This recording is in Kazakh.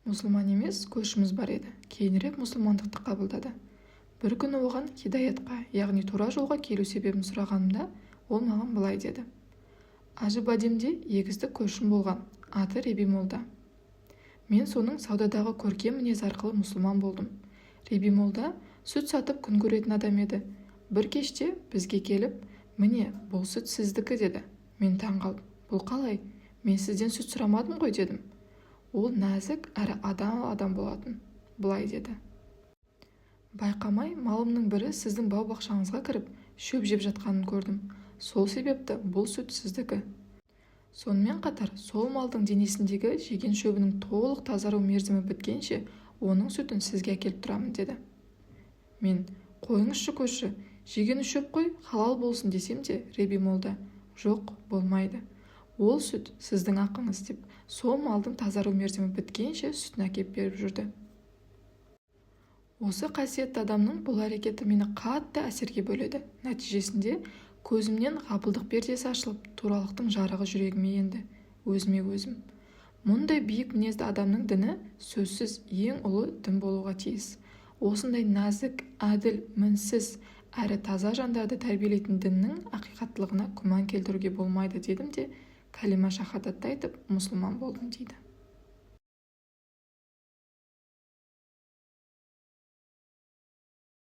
Мұсылман емес көршіміз бар еді. Кейінірек мұсылмандықты қабылдады. Бір күні оған хидаятқа, яғни тура жолға келу себебін сұрағанымда, ол маған былай деді: «Ажыбадемде егістік көршім болған, аты Реби молда. Мен соның саудадағы көркем мінезі арқылы мұсылман болдым. Реби молда сүт сатып күн көретін адам еді. Бір кеште бізге келіп, 'Міне, бұл сүт сіздікі', деді. Мен таң қалып, 'Бұл қалай? Мен сізден сүт сұрамадым ғой', дедім. Ол нәзік әрі адал адам болатын. Былай деді: 'Байқамай малымның бірі сіздің бау-бақшаңызға кіріп, шөп жеп жатқанын көрдім. Сол себепті бұл сүт сіздікі. Сонымен қатар сол малдың денесіндегі жеген шөбінің толық тазару мерзімі біткенше, оның сүтін сізге әкеліп тұрамын', деді. Мен: 'Қойыңызшы, көрші, жегені шөп қой, халал болсын', десем де, Реби молда: 'Жоқ, болмайды, ол сүт сіздің ақыңыз', деп, сол малдың тазару мерзімі біткенше сүтін әкеп беріп жүрді. Осы қасиетті адамның бұл әрекеті мені қатты әсерге бөледі. Нәтижесінде көзімнен ғапылдық пердесі ашылып, туралықтың жарығы жүрегіме енді. Өзіме өзім: 'Мұндай биік мінезді адамның діні сөзсіз ең ұлы дін болуға тиіс. Осындай нәзік, әділ, мінсіз әрі таза жандарды тәрбиелейтін діннің ақиқаттылығына күмән келтіруге болмайды', дедім де, кәлима шахадатты айтып, мұсылман болдым», – дейді.